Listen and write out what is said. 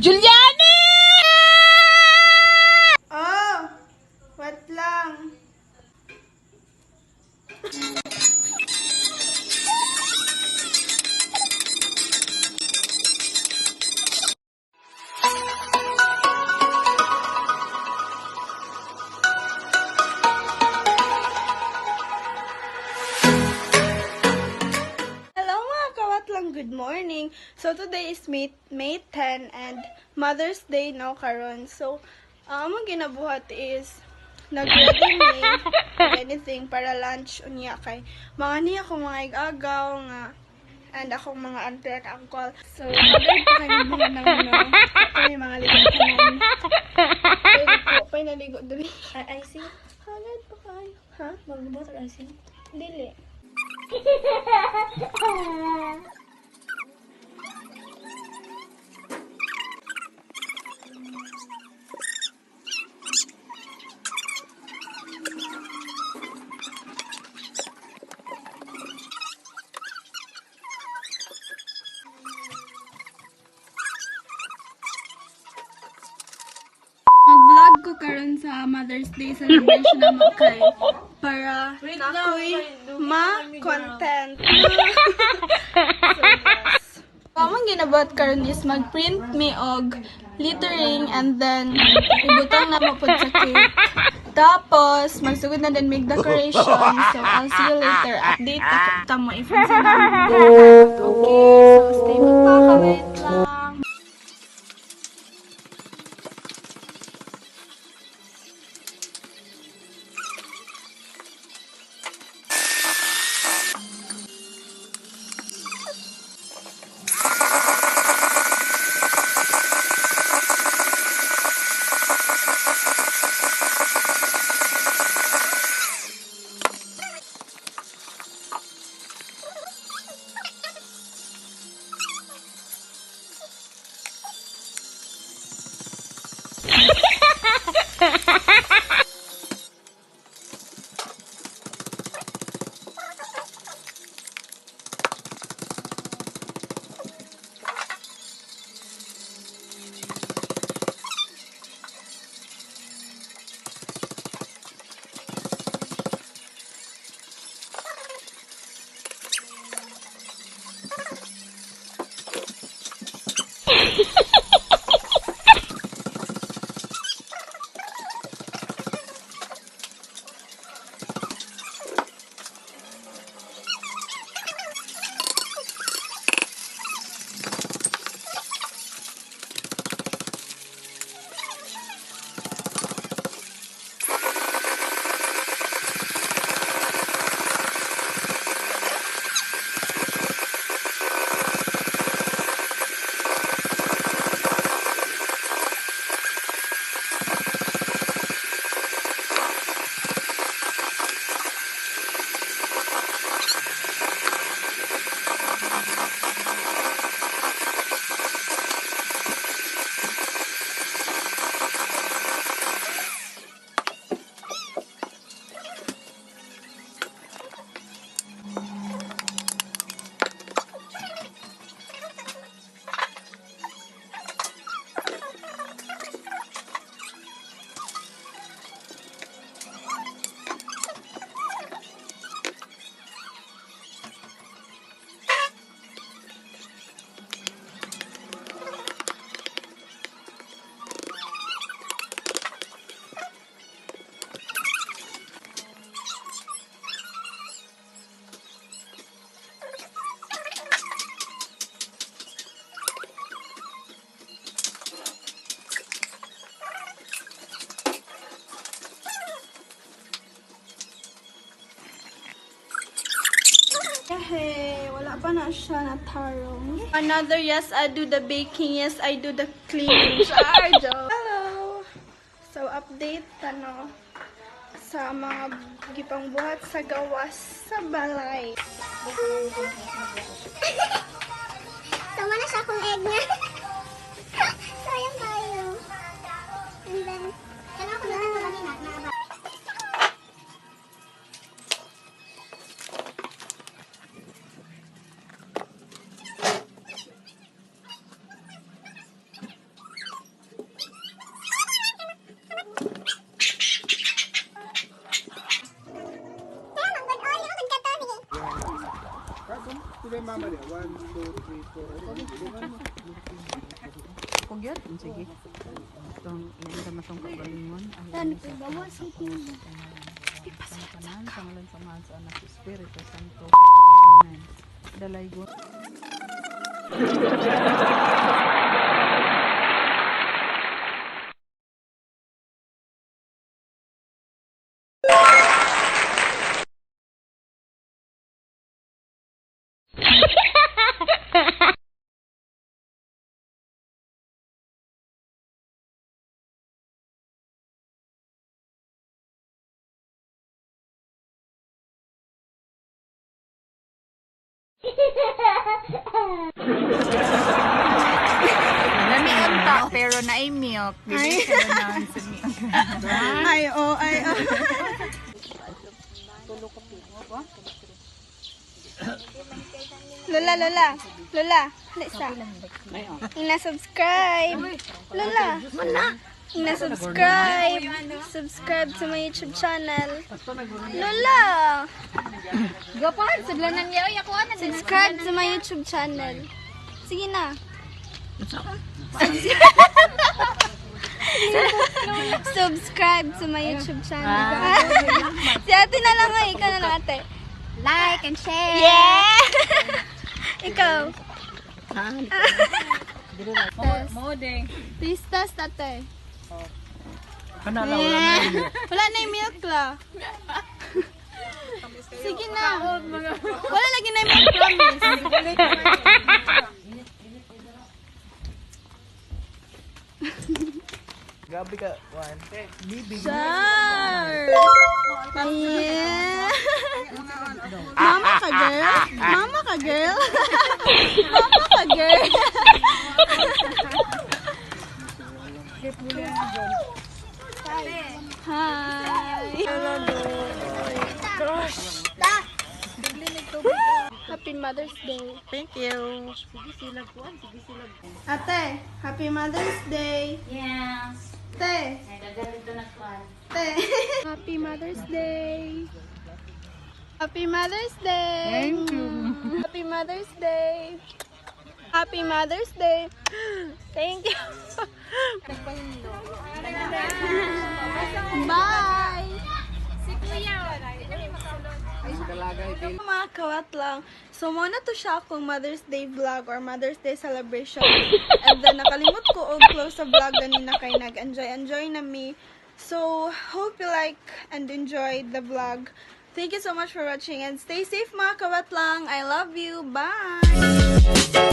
Juliana! Oh! Wait lang. Hello, mga kawatlang, good morning. So today is May 10 and Mother's Day no karon. So ang among ginabuhat is nag-ready me anything para lunch unya kay mga niya akong mga igagaw nga and akong mga auntie at uncle. So order ko kayo mga nang no. Ito yung mga ligo tanan. Pwede po, pwede naligo dali. Ay, icing? Hagad pa kayo. Ha? Magbuhat or icing? Dili. Mag-vlog ko karon sa Mother's Day celebration na mo kay para ako'y ma-content. So, yes. Among ginabuhat karon is mag-print me og lettering and then ibutang na mo pud sa cake. Tapos, magsugod na din make decoration. So, I'll see you later. Update ta mo if unsa na. Okay, so stay put pa ka. Wait lang. Hey, wala pa na siya natarong. Another yes, I do the baking. Yes, I do the cleaning. Char, joke. Hello! So, update ano sa mga gipangbuhat sa gawas sa balay. Tama na siya akong egg niya. Sayang kayo. And then, kailangan ko na ito kanina. Naaba. Mama niya. 1, 2, 3, 4. Kugyot? Sige. Itong iyan ka matong kagalingon. Tan gawas ito. Tanan sa ngalan sa Amahan, sa Anak, sa Espiritu Santo. Amen. Dalay go. Lami ang tao, pero naay milk. Dili siya ganahan sa milk. Ay, oh, ay, oh. Lola, Lola. Lola, Lisa. Ina-subscribe. Lola. Ina-subscribe. Subscribe to my YouTube channel. Lola. Gapan, sudlanan niya. Oy, ako ana. Subscribe to my YouTube channel. Sige na. Subscribe to my YouTube channel. Si ate na lang ay, ikaw na lang, ate. Like and share. Yeah! Ikaw. Test. Please test, ate. Kanala, wala na yun. Wala na yung milk la. Sige na. Wala lagi na yung milk, promise. Grabe ka. One. Char! Yeah! Mama ka, girl? Mama ka, girl? Mama ka, girl? Hi! Happy Mother's Day. Thank you. Ate, Happy Mother's Day. Yes. Ate, Ay, gagalito na kuan. ate. Happy Mother's Day. Happy Mother's Day. Thank you. Happy Mother's Day. Happy Mother's Day. Thank you. Bye. Mga kawat lang. So, muna to siya akong Mother's Day vlog or Mother's Day celebration. And then, nakalimot ko og close sa vlog ganina kay nag-enjoy. Enjoy na me. So, hope you like and enjoy the vlog. Thank you so much for watching and stay safe, mga kawat lang. I love you. Bye!